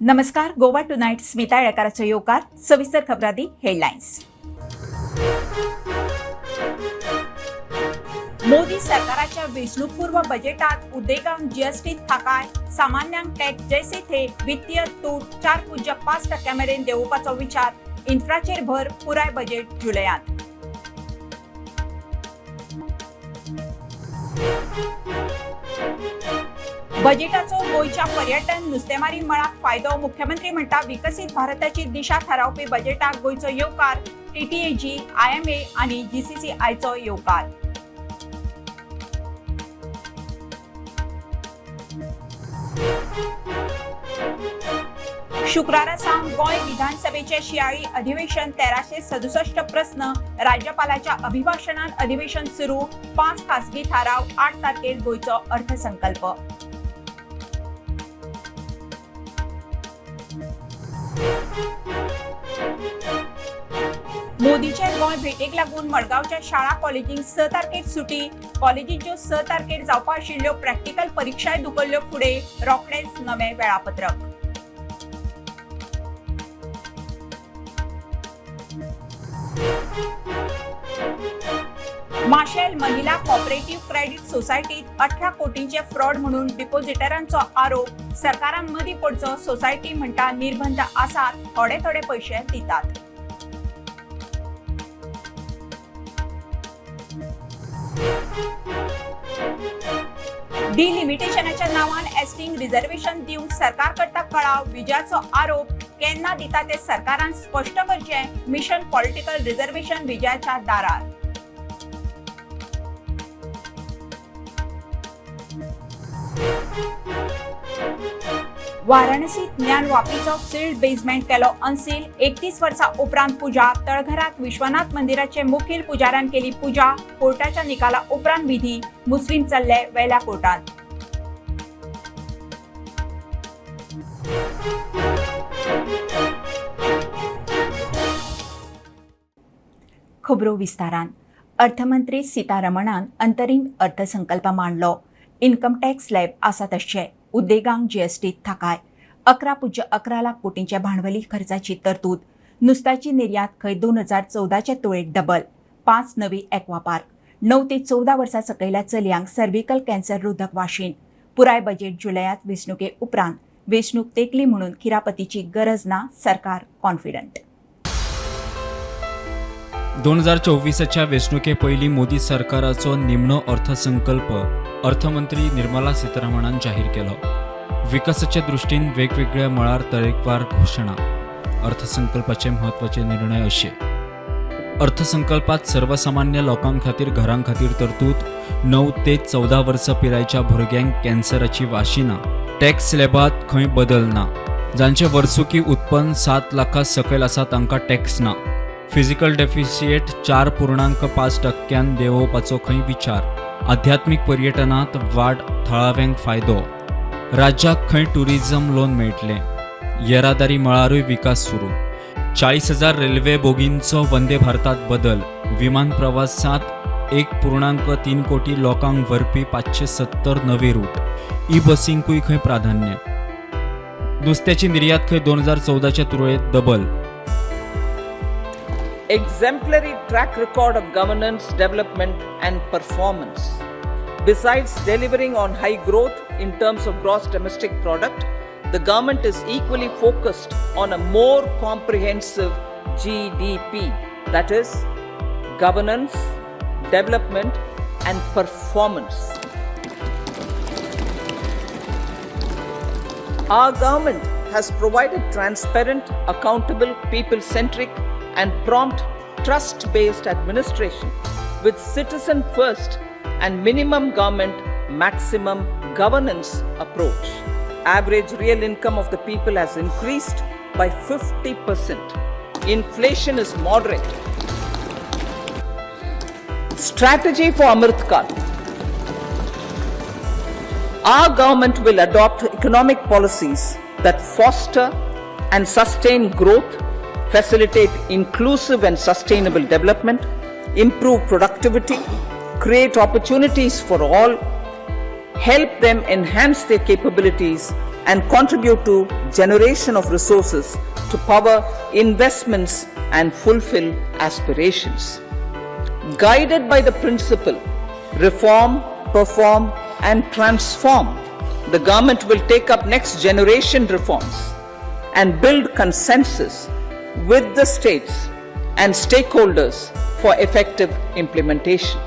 नमस्कार, Goa two night Smita येळकाराचो येवकार. सविस्तर खबरादी हेडलायन्स. मोदी सरकाराच्या वेंचणूकपूर्व बजेटात उद्देगांक जीएसटीत थाकाय, सामान्यांक टॅक्स जैसे थे, वित्तीय तूट 4.5% मेरेन देंवोवपाचो विचार, इन्फ्राचेर भर, पुराय बजेट जुलयांत. बजेटाचो गोंयच्या पर्यटन नुस्तेमारी मळाक फायदो. मुख्यमंत्री म्हणटा, विकसीत भारताची दिशा थारावपी बजेटाक गोंयचो येवकार. टीटीएजी, आयएमए आनी जीसीसीआयचो येवकार. शुक्रारा सावन गोंय विधानसभेचे शियाळी अधिवेशन. 1367 प्रस्न. राज्यपालाच्या अभिभाषणान अधिवेशन सुरू. 5 खासगी थाराव. 8 तारखेर गोंयचो अर्थसंकल्प. मोदीचे गोंय भेटेक लागून मडगांवच्या शाळा कॉलेजींक 6 तारखेर सुटी. कॉलेजींच्यो 6 तारखेर जावपा आशिल्ल्यो प्रॅक्टिकल परिक्षाय धुकल्ल्यो फुडें. रोखडेंच नवें वेळापत्रक. माशेल महिला कॉपरेटिव्ह क्रेडिट सोसायटीत 18 कोटींचे फ्रॉड म्हणून डिपॉझिटरांचो आरोप. सरकारान मदीं पडचो. सोसायटी म्हणटा, निर्बंध आसात, थोडे थोडे पयशे दितात. डिलिमिटेशनाच्या नावान एसटींक रिझर्वेशन दिवंक सरकार करता कळाव. विजयाचो आरोप. केन्ना दिता ते सरकारान स्पश्ट करचें. मिशन पॉलिटिकल रिझर्वेशन विजयाच्या दारार. वाराणसीत ज्ञानवापीचो सील्ड बेजमेंट केलो अनसील. 31 वर्सां उपरांत पुजा. तळघरात विश्वनाथ मंदिराचे मुखेल पुजाऱ्यान केली पुजा. कोर्टाच्या निकाला उपरांत विधी. मुस्लीम चल्ले वेल्या कोर्टात. खबरो विस्तारान. अर्थमंत्री सीतारमणान अंतरीम अर्थसंकल्प मांडलो. इन्कम टॅक्स स्लॅब आसा तशें, उद्देगांक जीएसटीत थाकाय, 11.11 लाख कोटींच्या भांडवली खर्चाची तरतूद, नुस्त्याची निर्यात खंय 2014चे तुळेत डबल, 5 नवी एक्वा पार्क, 9 ते 14 वर्सां सकयल्या चलयांक सर्विकल कॅन्सर रोधक वाशीन. पुराय बजेट जुलयात. वेंचणुके उपरांत वेंचणूक तेंकली म्हणून खिरापतीची गरज ना, सरकार कॉन्फिडंट. 2024च्या वेंचणुके पयलीं मोदी सरकाराचो निमणो अर्थसंकल्प अर्थमंत्री निर्मला सीतारमणान जाहीर केलो. विकासाच्या दृश्टीन वेगवेगळ्या मळार तरेकवार घोशणा. अर्थसंकल्पाचे म्हत्वाचे निर्णय अशे: अर्थसंकल्पात सर्वसामान्य लोकां खातीर घरां खातीर तरतूद, 9 ते 14 वर्सां पिरायेच्या भुरग्यांक कॅन्सराची वाशिनां, टॅक्स स्लॅबात खंय बदल ना, जांचे वर्सुकी उत्पन्न 7 लाखां सकयल आसा तांकां टॅक्स ना, फिजिकल डेफिसिएट 4.5 टक्क्यान देंवोवपाचो खंय विचार, आध्यात्मीक पर्यटनात वाड, थळाव्यांक फायदो, राज्याक खंय टुरिझम लोन मेळटलें, येरादारी मळारूय विकास सुरू, 40,000 रेल्वे बोगींचो वंदे भारतात बदल, विमान प्रवासात 1.3 कोटी लोकांक व्हरपी 570 नवे रूट, ई बसींकूय खंय प्राधान्य, नुस्त्याची निर्यात खंय 2014च्या तुळेत double. Exemplary track record of governance, development, and performance. Besides delivering on high growth in terms of gross domestic product, the government is equally focused on a more comprehensive GDP, that is, governance, development, and performance. Our government has provided transparent, accountable, people centric, and prompt trust based administration with citizen first and minimum government, maximum governance approach. Average real income of the people has increased by 50%. Inflation is moderate. Strategy for Amrit Kal. Our government will adopt economic policies that foster and sustain growth, facilitate inclusive and sustainable development, improve productivity, create opportunities for all, help them enhance their capabilities, and contribute to generation of resources to power investments and fulfill aspirations. Guided by the principle reform, perform, and transform, the government will take up next generation reforms and build consensus with the states and stakeholders for effective implementation.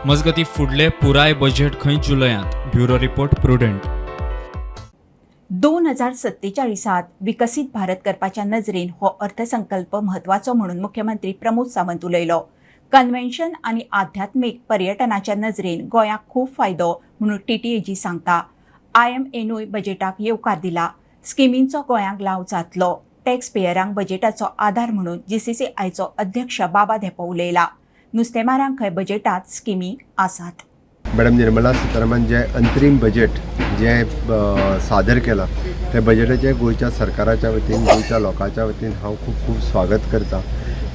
मजगतीं फुडलें पुराय budget खंय जुलयांत. Bureau report, Prudent. 2047त विकसीत भारत करपाच्या नजरेन हो अर्थसंकल्प म्हत्वाचो म्हणून मुख्यमंत्री प्रमोद सावंत उलयलो. कन्व्हेन्शन आनी आध्यात्मीक पर्यटनाच्या नजरेन गोंयाक खूब फायदो म्हणून टीटीएजी सांगता. आयएमएनूय बजेटाक येवकार दिला. स्किमींचो गोंयांक लाव जातलो. टॅक्स पेयरांक बजेटाचो आदार म्हणून जीसीसीआयचो अध्यक्ष बाबा धेंपो उलयला. नुस्तेमारांक खंय बजेटात स्किमी आसात. मॅडम निर्मला सीतारामन जे अंतरीम बजेट जे सादर केलां, ते बजेटाचें गोंयच्या सरकाराच्या वतीन, गोंयच्या लोकांच्या वतीन हांव खूब खूब स्वागत करता.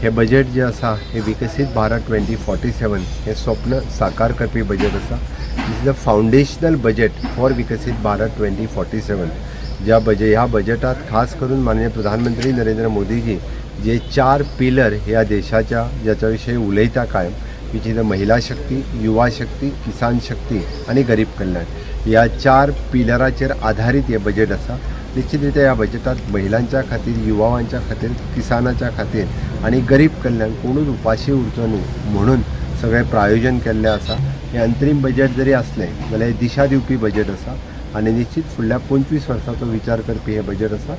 हें बजेट जें आसा, हें विकसीत भारत 2047 हें स्वप्न साकार करपी बजेट आसा. This is a foundational budget for विकसीत भारत 2047. ज्या बजे ह्या बजेटात खास करून माननीय प्रधानमंत्री नरेंद्र मोदीजी जे चार पिलर ह्या देशाच्या ज्याच्या विशयी उलयता कायम, which is a महिला शक्ती, युवा शक्ती, किसान शक्ती आनी गरीब कल्याण, ह्या चार पिलराचेर आधारीत हें बजेट आसा. निश्चित रित्या ह्या बजेटात महिलांच्या खातीर, युवावांच्या खातीर, किसानाच्या खातीर आनी गरीब कल्याण, कोणूच उपाशी उरचो न्हू म्हणून सगळें प्रायोजन केल्लें आसा. हें अंतरीम बजेट जरी आसलें जाल्यार दिशा दिवपी बजेट आसा आनी निश्चित फुडल्या 25 वर्साचो विचार करपी हें बजेट आसा.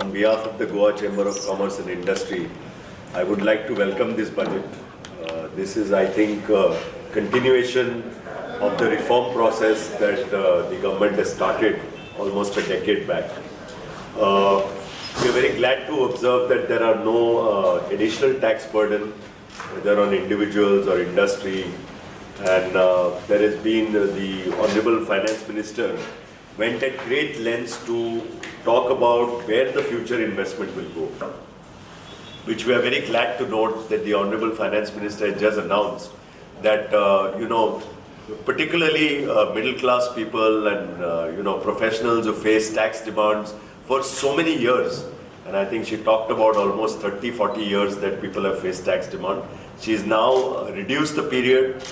On behalf of the Goa Chamber of Commerce and Industry, I would like to welcome this budget. This is, I think, continuation of the reform process that the government has started almost a decade back. We are very glad to observe that there are no additional tax burden, whether on individuals or industry, and there has been the Honorable Finance Minister went at great lengths to talk about where the future investment will go, which we are very glad to note that the Honorable Finance Minister has just announced that, particularly middle class people and, professionals who face tax demands for so many years. And I think she talked about almost 30, 40 years that people have faced tax demand. She has now reduced the period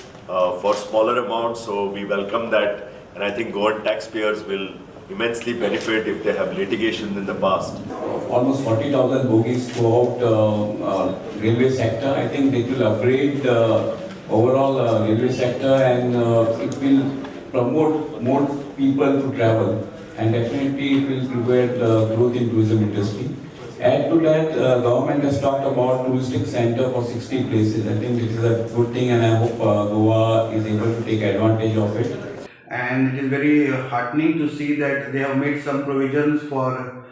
for smaller amounts, so we welcome that. And I think Goan taxpayers will immensely benefit if they have litigation in the past. Almost 40,000 bogies throughout railway sector. I think it will upgrade the overall railway sector and it will promote more people to travel, and definitely it will provide growth in tourism industry. Add to that, government has talked about touristic center for 60 places. I think this is a good thing and I hope Goa is able to take advantage of it. And it is very heartening to see that they have made some provisions for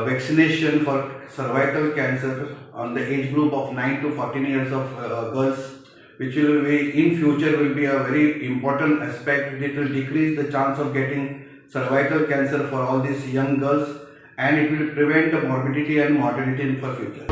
vaccination for cervical cancer on the age group of 9 to 14 years of girls, which will be in future will be a very important aspect. It will decrease the chance of getting cervical cancer for all these young girls, and it will prevent the morbidity and mortality in for future.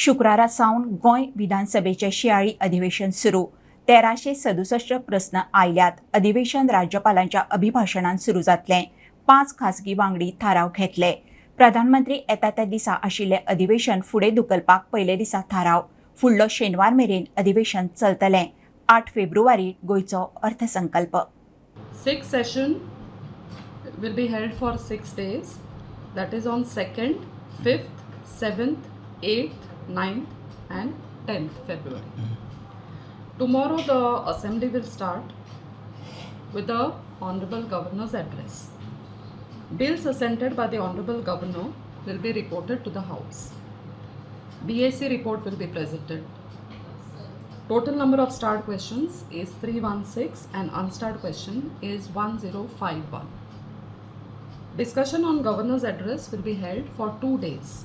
शुक्रारा सावन गोंय विधानसभेचें शिंयाळी अधिवेशन सुरू. 1367 प्रस्न आयल्यात. अधिवेशन राज्यपालांच्या अभिभाशणान सुरू जातलें. पांच खासगी वांगडी थाराव घेतले. प्रधानमंत्री येता त्या दिसा आशिल्लें अधिवेशन फुडें धुकलपाक पयले दिसा थाराव. फुडलो शेनवार मेरेन अधिवेशन चलतलें. 8 फेब्रुवारी गोंयचो अर्थसंकल्प. Sixth session will be held for 6 days, that is on 2nd, 5th, 7th, 8th, 9th, and 10th February. Tomorrow, the assembly will start with the Honorable Governor's address. Bills assented by the Honorable Governor will be reported to the House. BAC report will be presented. Total number of starred questions is 316 and unstarred question is 1051. Discussion on governor's address will be held for 2 days.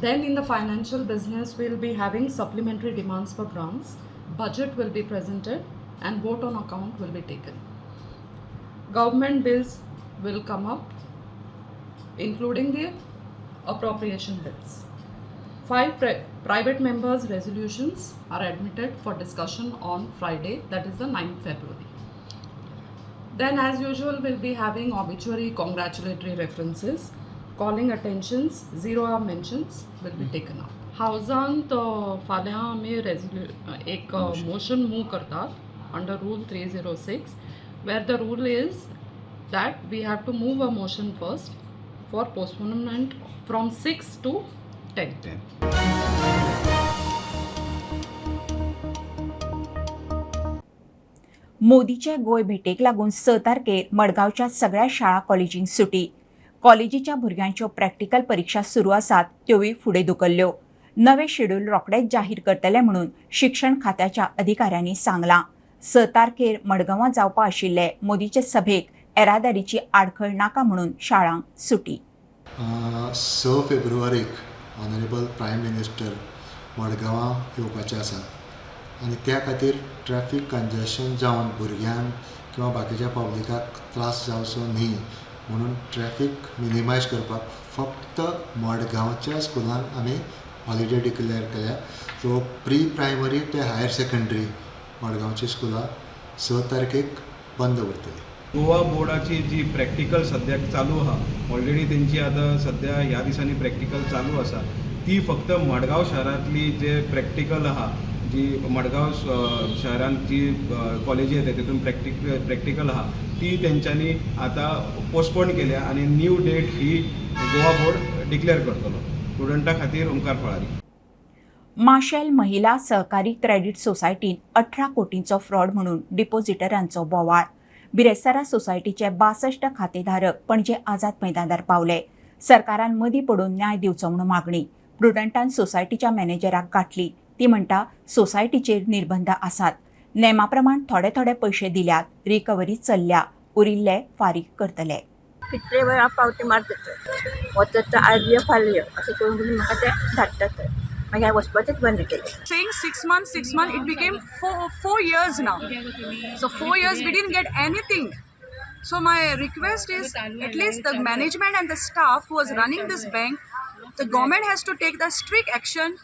Then in the financial business, we will be having supplementary demands for grants, budget will be presented and vote on account will be taken. Government bills will come up, including the appropriation bills. Five Private members' resolutions are admitted for discussion on Friday, that is the 9th February. Then, as usual, we'll be having obituary congratulatory references, calling attentions, zero hour mentions will be taken up. हावजांत फाल्यां आमी रेजोल्यू एक motion move करतात under rule 306, where the rule is that we have to move a motion first for postponement from 6 to 10. मोदीचे Goa भेटेक लागून 6 तारखेर मडगांवच्या सगळ्या शाळा कॉलेजींक सुटी. कॉलेजीच्या भुरग्यांच्यो प्रॅक्टिकल परिक्षा सुरू आसात त्योय फुडें धुकल्ल्यो. नवे शेड्यूल रोखडेच जाहीर करतले म्हणून शिक्षण खात्याच्या अधिकाऱ्यांनी सांगलां. 6 तारखेर मडगांवां जावपा आशिल्ले मोदीचे सभेक येरादारीची आडखळ नाका म्हणून शाळांक सुटी. 6 फेब्रुवारीक ऑनरेबल प्रायम मिनिस्टर मडगांवां येवपाचे आसा आनी त्या खातीर ट्रॅफीक कंजेशन जावन भुरग्यांक किंवा बाकीच्या पब्लिकाक त्रास जावचो न्ही म्हणून ट्रॅफीक मिनिमायज करपाक फक्त मडगांवच्या स्कुलान आमी हॉलिडे डिक्लेअर केल्या. सो प्री प्रायमरी ते हायर सेकंडरी मडगांवची स्कुलां 6 तारखेक बंद उरतली. गोवा बोर्डाची जी प्रॅक्टिकल सद्याक चालू आहा, ऑलरेडी तेंची आतां सद्या ह्या दिसांनी प्रॅक्टिकल चालू आसा, ती फक्त मडगांव शारांतली जे प्रॅक्टिकल आहा, जी मडगांव शहरांत जी कॉलेजी येता तितून प्रॅक्टिकल आहा ती तेंच्यांनी आतां पोस्टपोन केल्या आनी न्यू डेट ही गोवा बोर्ड डिक्लेअर करतलो. स्टुडंटा खातीर ओंकार फळारी. माशेल महिला सहकारी क्रेडीट सोसायटीन 18 कोटींचो फ्रॉड म्हणून डिपॉझिटरांचो बोवाळ. बिरेस्तारा सोसायटीचे 62 खातेधारक पणजे आझाद मैदानार पावले. सरकारान मदीं पडून न्याय दिवचो म्हणून मागणी. प्रुडंटान सोसायटीच्या मॅनेजराक गांठली. ती म्हणटा सोसायटीचेर निर्बंध आसात, नेमा प्रमाण थोडे थोडे पयशे दिल्यात, रिकव्हरी चल्ल्या, उरिल्ले फारीक करतले. कितले वेळा पावती मारतात, वचत तर आज यो फाल्यां यो अशें करून करून म्हाका ते धाडटात. मागीर हांवें वचपाचेंच बंद केलें. Saying 6 months, 6 months, it became 4 years now. So 4 years we didn't get anything. So my request is, at least the management and the staff who was running this bank, the government has to take the strict action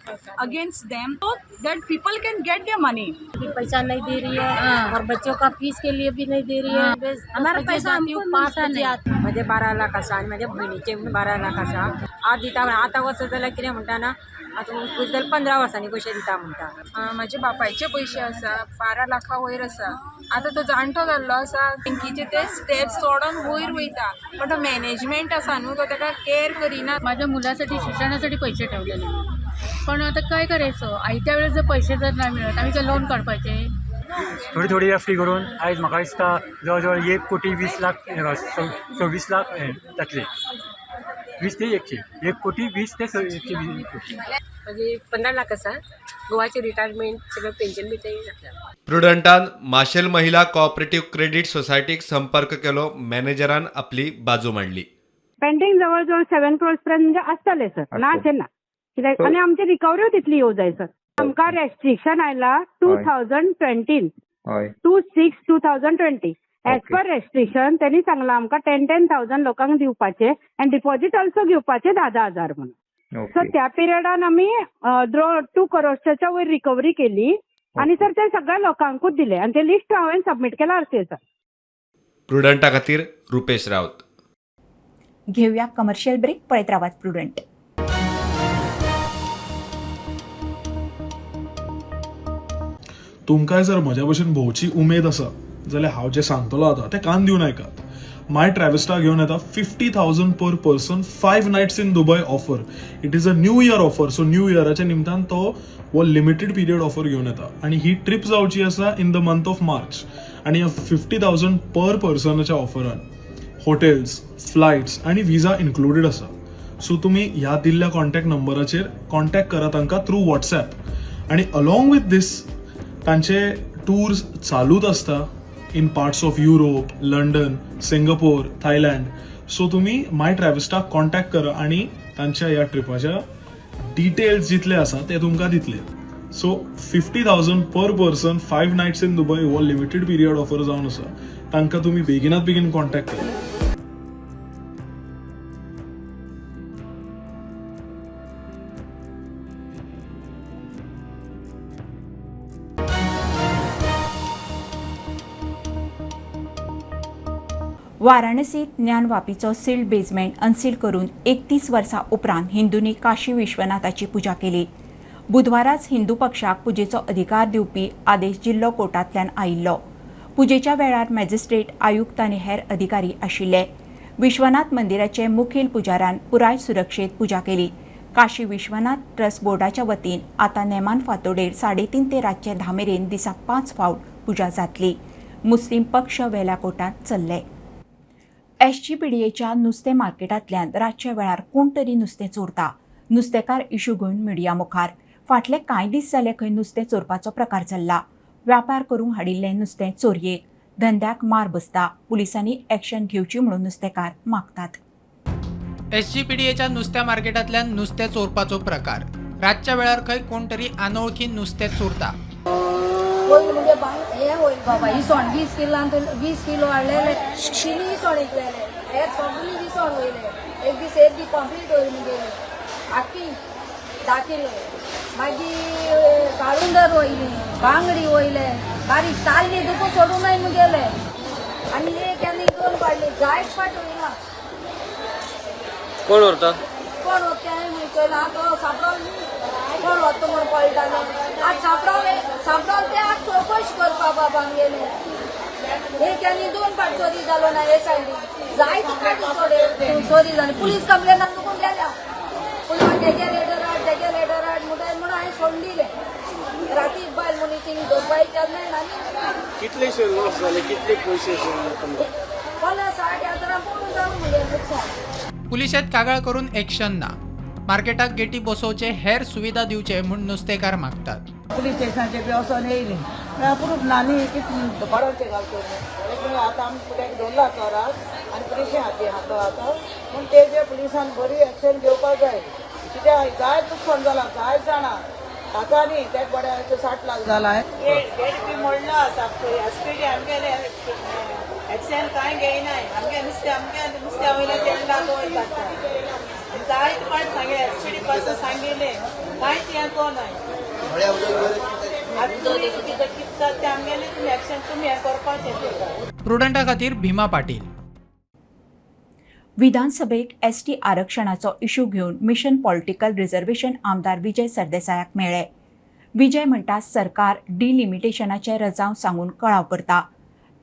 against them so that people can get their money. पैसा नहीं दे रही है और बच्चों का fees K लिए भी नहीं दे रही है. हमारा पैसा हमको 5 बजे आते. म्हजे 12 लाख आसा आनी म्हाज्या भयणीचे म्हणून 12 लाख आसा. आज दिता, आतां वचत जाल्यार कितें म्हणटा ना, आतां पयशे जाल्यार 15 वर्सांनी पयशे दिता म्हणटा. म्हाजे बापायचे पयशे आसा 12 लाखा वयर आसा. आतां तो जाणटो जाल्लो आसा, बँकीचे ते स्टेप्स चडोन वयर वयता, पण तो मॅनेजमेंट आसा न्हू, तो ताका केअर करिना. माझ्या मुलासाठी शिक्षणासाठी पैसे ठेवलेले, पण आता काय करायचं? आयत्या वेळेस जर पैसे जर नाही मिळत, आम्ही काय लोन काढपाचे? थोडी थोडी एफ डी करून आयज म्हाका दिसता जवळ जवळ 1 कोटी 20 लाख 26 लाख जातले. 20 ते 100, 1 कोटी 20 ते 120 कोटी. म्हणजे 15 लाख आसा. गोवाचे रिटायरमेंट सगळें पेन्शन बी तें जातलें. प्रुडंटान माशेल महिला कोऑपरेटिव्ह क्रेडीट सोसायटीक संपर्क केलो. मॅनेजरान आपली बाजू मांडली. पेंडींग जवळ जवळ 7 क्रोर्स पर्यंत म्हणजे आसतले सर, ना अशें ना कित्याक आनी आमची रिकवरी तितली येवं जाय सर. आमकां रेस्ट्रिक्शन आयला 2020, 2/6/2020. एज पर रेस्ट्रिक्शन त्यांनी सांगलां आमकां 10-10 थावजंड लोकांक दिवपाचे आनी डिपॉझीट ऑल्सो घेवपाचे 10-10 हजार म्हणून. सो त्या पिरियडान आमी 2 करोड्साच्या वयर रिकवरी केली आनी सर ते सगळ्या लोकांकूच दिले आनी ते लिस्ट हांवें सबमीट केला आरसीए सर. प्रुडंटा खातीर रुपेश रावत. घेऊया कमर्शियल ब्रेक. पळयत रावात प्रुडंट. तुमकांय जर म्हज्या भशेन भोंवची उमेद आसा जाल्यार हांव जें सांगतलो आतां तें कान दिवन आयकात. माय ट्रॅव्हल्स्टार घेवन येता 50,000 per person 5 nights in Dubai offer. It is a new year offer. So new इयराच्या निमतान तो हो लिमिटेड पिरियड ऑफर घेवन येता आनी ही ट्रीप जावची आसा in the month of March. आनी ह्या 50,000 पर पर्सनाच्या ऑफरान हॉटेल्स, फ्लायट्स आनी विजा इन्क्लुडेड आसा. सो तुमी ह्या दिल्ल्या कॉन्टॅक्ट नंबराचेर कॉन्टॅक्ट करा तांकां थ्रू वॉट्सॅप. आनी अलॉंग विथ दीस तांचे टूर्स चालूच आसता in parts of Europe, London, Singapore, Thailand. So तुमी माय ट्रॅव्हल्स्टाक कॉन्टॅक्ट करा आनी तांच्या ह्या ट्रिपाच्या डिटेल्स जितले आसा ते तुमकां दितले. So 50,000 per person 5 nights in Dubai हो लिमिटेड पिरियड ऑफर जावन आसा. तांकां तुमी बेगिनात बेगीन कॉन्टॅक्ट करा. वाराणसीत ज्ञानवापीचो सील्ड बेजमेंट अनसील करून 31 वर्सां उपरांत हिंदूंनी काशी विश्वनाथाची पुजा केली. बुधवाराच हिंदू पक्षाक पुजेचो अधिकार दिवपी आदेश जिल्लो कोर्टांतल्यान आयिल्लो. पुजेच्या वेळार मॅजिस्ट्रेट, आयुक्त आनी हेर अधिकारी आशिल्ले. विश्वनाथ मंदिराचे मुखेल पुजारान पुराय सुरक्षेत पुजा केली. काशी विश्वनाथ ट्रस्ट बोर्डाच्या वतीन आतां नेमान फांतोडेर 3:30 ते रातचे 10 मेरेन दिसाक 5 फावट पुजा जातली. मुस्लीम पक्ष वेल्या कोर्टांत चल्ले. एसजीपीडीएच्या नुस्तें मार्केटांतल्यान रातच्या वेळार कोण तरी नुस्तें चोरता. नुस्तेकार इशू घेवन मिडिया मुखार. फाटले कांय दीस जाले खंय नुस्तें चोरपाचो प्रकार चल्ला. व्यापार करूंक हाडिल्लें नुस्तें चोरयेक धंद्याक मार बसता. पुलिसांनी एक्शन घेवची म्हणून नुस्तेकार मागतात. एसजीपीडीएच्या नुस्त्या मार्केटांतल्यान नुस्तें चोरपाचो प्रकार. रातच्या वेळार खंय कोण तरी अनोळखी नुस्तें चोरता. म्हणजे हे होईल बाबा इसवण 20 किलान 20 किलो हाडलेले, तिनूय इसवण इकलेले, हे सगळी इसवण वयले. एक दीस एक दीस कंप्लीट वयर मुगेले आख्खी 10 किलो. मागीर काळुंदर वयली, बांगडी वयले, बारीक ताल्ली दुखू सोडूनय मुगेले. आनी एक आनी दोन पाडली जायत पाट वयला. कोण व्हरता? कोण व्हरता हांवें पळयला तो सापडलो. कोण वता म्हूण कळटालें. आज सापडले सापडले ते आज चवकशी करपा बाबा आमगेले. एक आनी दोन पाट चोरी जालो ना हे सायडीन, जायते पाटी चोरी जाली. पुलीस कंप्लेनाक चुकून गेल्या. पूण तेजे लेटर हाड, तेजे लेटर हाड म्हणटा म्हणून हांवें सोडून दिलें. राती बायल मनीस धरपाक मेळना न्ही. कितलेशे लॉस जाले, कितले पयशे? 50-60 हजारां पडून जावं मुगे लुकसाण. पुलिशेत कागाळ करून एक्शन ना. मार्केटाक गेटी बसोवचे, हेर सुविधा दिवचे म्हूण नुस्तेकार मागतात. पुलीस स्टेशनाचे बी वचोन येयली प्रूफ ना न्ही, कितें बरोवचें घालतो न्ही. आतां आमी फुडें दवरला चोराक आनी पुलिशे हाती हातो आतां पूण तेजे पुलिसान बरी एक्शन घेवपाक जाय. कित्याक जायत लुकसाण जालां, जायत जाणां ताका न्ही, तेक बऱ्या 60 लाख जालां. गेट बी मोडलो आसा, एसपीडी आमगेले एक्शन कांय घेयनाय. आमगे नुस्तें आमगे नुस्त्या वयल्यान 1.5 लाख वयर काडटा. जायते पाट सांगले एसपीडी पासून सांगिल्लें, कांयच हें कोनाय. आतां तुमी कितें कितें तें आमगेलें तुमी एक्शन तुमी हें करपाचें. प्रुडंटा खातीर भीमा पाटील. विधानसभेक एसटी आरक्षणाचो इशू घेवन मिशन पॉलिटिकल रिझर्वेशन आमदार विजय सरदेसायाक मेळ्ळे. विजय म्हणटा सरकार डिलिमिटेशनाचे रजांव सांगून कळाव करता.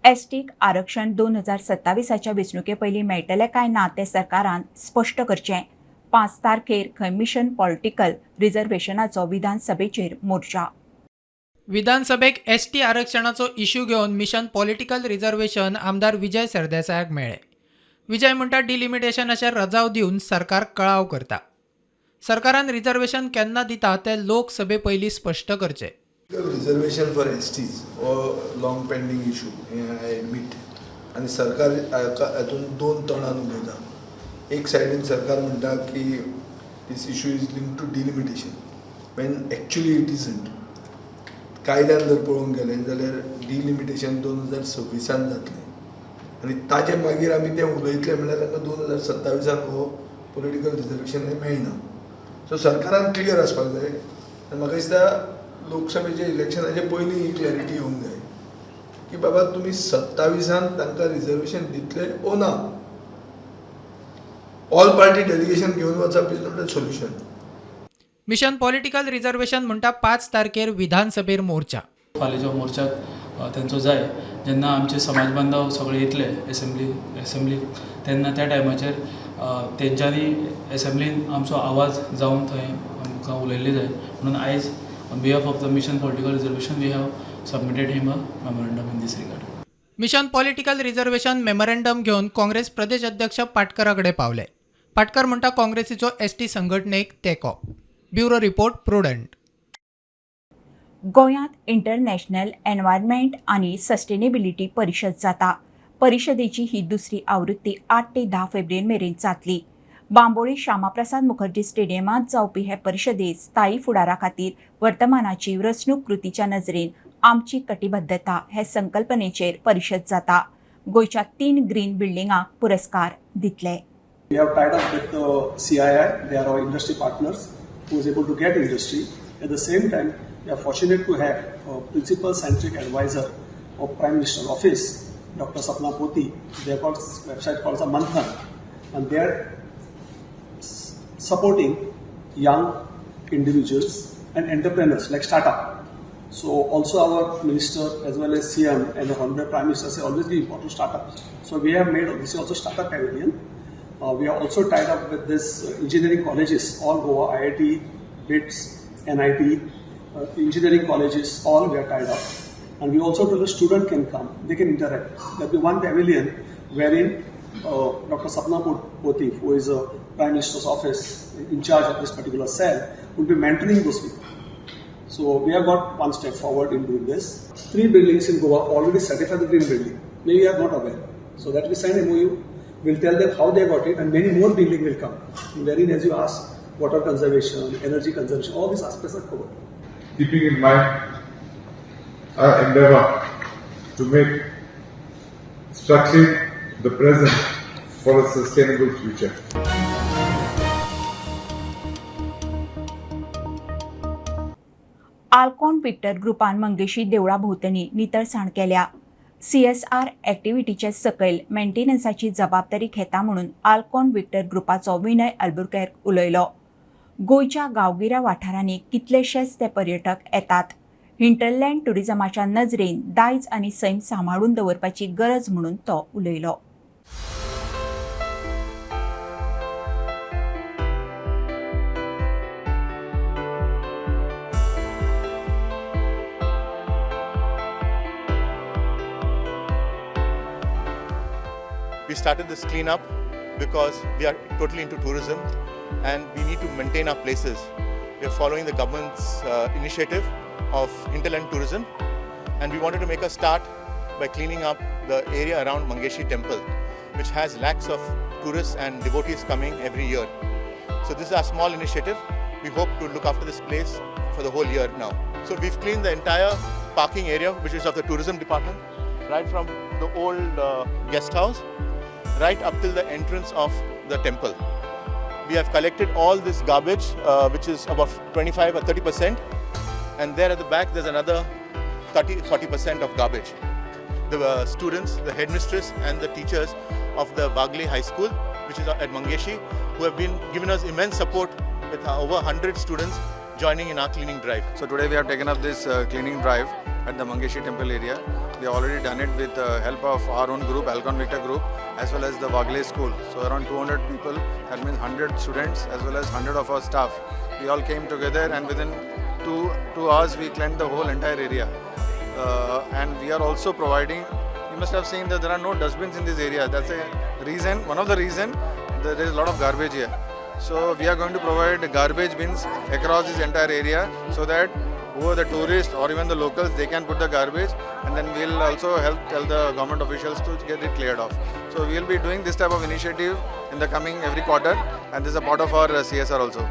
एसटीक आरक्षण 2027च्या वेंचणुके पयलीं मेळटलें काय ना तें सरकारान स्पश्ट करचें. 5 तारखेर खंय मिशन पॉलिटिकल रिझर्वेशनाचो विधानसभेचेर मोर्चा. विधानसभेक एसटी आरक्षणाचो इश्यू घेवन मिशन पॉलिटिकल रिझर्वेशन आमदार विजय सरदेसायाक मेळ्ळे. विजय म्हणटा डिलिमिटेशनाचेर रजाव दिवन सरकार कळाव करता. सरकारान रिझर्वेशन केन्ना दिता तें लोकसभे पयलीं स्पश्ट करचें. रिजर्वेशन फॉर एसटीज हो लॉंग पेंडींग इशू हें I admit. आनी सरकार हातून दोन तोंडान उलयता. एक सायडीन सरकार म्हणटा की this issue is link to delimitation when actually it isn't. कायद्यान जर पळोवंक गेलें जाल्यार डिलिमिटेशन 2026 जातलें आनी ताजे मागीर आमी तें उलयतले म्हणल्यार तांकां 2027 हो पॉलिटिकल रिजर्वेशन हें मेळना. सो सरकारान क्लियर आसपाक जाय आनी म्हाका दिसता लोकसभेच्या इलेक्शनाचे पयलीं ही क्लॅरिटी येवंक जाय की बाबा तुमी 27 तांकां रिजर्वेशन दितले ओ ना. ऑल पार्टी डेलिगेशन घेवन वचप is not a solution. Mission political reservation म्हणटा 5 तारखेर विधानसभेर मोर्चा. फाल्यां मोर्चाक तेंचो जाय जेन्ना आमचे समाज बांधव सगळे येतले एसेंब्ली तेन्ना त्या टायमाचेर तेंच्यांनी एसेंब्लीन आमचो आवाज जावन थंय आमकां उलयल्ले जाय म्हणून आयज on behalf of the Mission Political Reservation we have submitted him a memorandum in this regard. Mission political reservation memorandum घेवन काँग्रेस प्रदेश अध्यक्ष पाटकरा कडेन पावले. पाटकर म्हणटा काँग्रेसीचो एसटी संघटनेक तेंको. Bureau report, Prudent. गोंयांत इंटरनॅशनल एनवायरमेंट आनी सस्टेनेबिलिटी परिशद जाता. परिशदेची ही दुसरी आवृत्ती 8 ते 10 फेब्रुवारी मेरेन जातली. बांबोळी श्यामाप्रसाद मुखर्जी स्टेडियमांत जावपी हे परिशदेत स्थायी फुडारा खातीर वर्तमानाची रचणूक कृतीच्या नजरेन आमची कटिबद्धता हे संकल्पनेचेर परिशद जाता. गोंयच्या 3 ग्रीन बिल्डिंगांक पुरस्कार दितले. We have tied up with the CII, they are our industry partners who is able to get industry. At the same time, we are fortunate to have a principal scientific advisor of Prime Minister's Office, Dr. Sapna Poti, they have got website called as Manthan, and they are supporting young individuals and entrepreneurs like startup. So also our minister as well as CM and the Honorable Prime Minister say always give importance to startups. So we have made this is also startup pavilion. We are also tied up with this engineering colleges, all Goa, IIT, BITS, NIT, engineering colleges, all we are tied up. And we also tell the student can come, they can interact. There will be one pavilion wherein Dr. Sapna Poti, who is a Prime Minister's office in charge of this particular cell, would be mentoring those people. So we have got one step forward in doing this. 3 buildings in Goa already certified the green building. Maybe you are not aware. So that we sign MOU, we'll tell them how they got it, and many more buildings will come. Wherein, as you ask, water conservation, energy conservation, all these aspects are covered. Keeping in mind our endeavor to make structuring the present for a sustainable future. Alcon Victor ग्रुपान मंगेशी देवळा भोंवतणी नितळसाण केल्या. CSR ॲक्टिव्हिटीचे सकयल मेंटेनन्साची जबाबदारी घेता म्हणून Alcon Victor ग्रुपाचो Vinay अल्बुकॅर्क उलयलो. गोंयच्या गांवगिऱ्या वाठारांनी कितलेशेच ते पर्यटक येतात. हिंटरलँड ट्युरिजमाच्या नजरेन दायज आनी सैम सांबाळून दवरपाची गरज म्हणून तो उलयलो. We started this cleanup because we are totally into tourism and we need to maintain our places. We are following the government's initiative of hinterland tourism, and we wanted to make a start by cleaning up the area around Mangeshi temple, which has lakhs of tourists and devotees coming every year. So this is our small initiative. We hope to look after this place for the whole year now. So we've cleaned the entire parking area, which is of the tourism department, right from the old guest house right up till the entrance of the temple. We have collected all this garbage, which is about 25 or 30%, and there at the back there's another 30-40% of garbage. The students, the headmistress and the teachers of the Wagle High School, which is at Mangeshi, who have been giving us immense support with over 100 students joining in our cleaning drive. So today we have taken up this cleaning drive at the Mangeshi temple area. We have already done it with the help of our own group, Alcon Victor Group, as well as the Wagle School. So around 200 people, that means 100 students as well as 100 of our staff. We all came together and within two hours we cleaned the whole entire area. And we are also providing, you must have seen that there are no dustbins in this area. That's a reason, one of the reason that there is a lot of garbage here. So we are going to provide garbage bins across this entire area so that who are the tourists or even the locals, they can put the garbage, and then we'll also help tell the government officials to get it cleared off. So we'll be doing this type of initiative in the coming every quarter, and this is a part of our CSR also.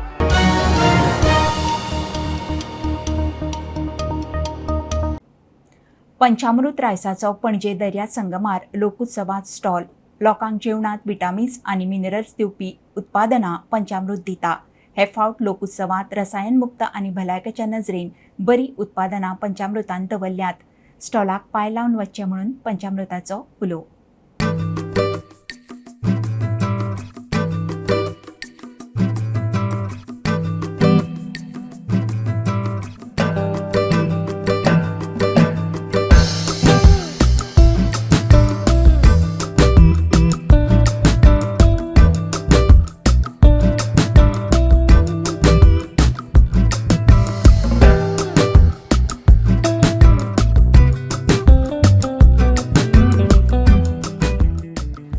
पंचामृत रायसाचो पणजे दर्या संगमार लोकोत्सवात stall. लोकांक जेवणात vitamins आनी minerals दिवपी उत्पादनां पंचामृत दिता. हे फावट लोकोत्सवात रसायनमुक्त आनी भलायकेच्या नजरेन बरी उत्पादनां पंचामृतान दवरल्यात. स्टॉलाक पांय लावन वचचें म्हणून पंचामृताचो उलो.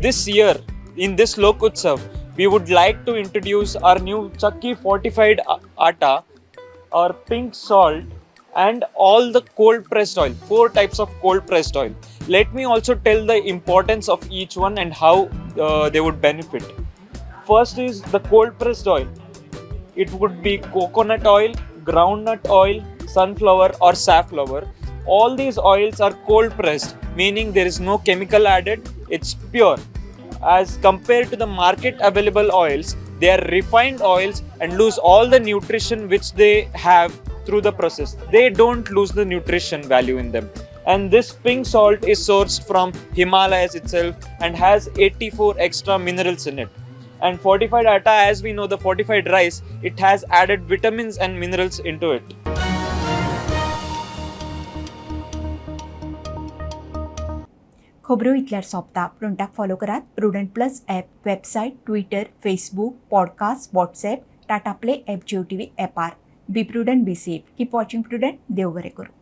This year, in this Lok Utsav, we would like to introduce our new Chakki fortified atta, our pink salt, and all the cold pressed oil, 4 types of cold pressed oil. Let me also tell the importance of each one and how they would benefit. First is the cold pressed oil. It would be coconut oil, groundnut oil, sunflower or safflower. All these oils are cold pressed, meaning there is no chemical added, it's pure. As compared to the market available oils, they are refined oils and lose all the nutrition which they have through the process. They don't lose the nutrition value in them. And this pink salt is sourced from Himalayas itself and has 84 extra minerals in it. And fortified atta, as we know, the fortified rice, it has added vitamins and minerals into it. खबरो इतल्यार सोंपता. प्रुडंटाक follow करात Prudent plus app, website, Twitter, Facebook, podcast, WhatsApp, Tata Play app, Jio TV ॲपार. Be prudent, be safe, keep watching Prudent. देव बरें करूं.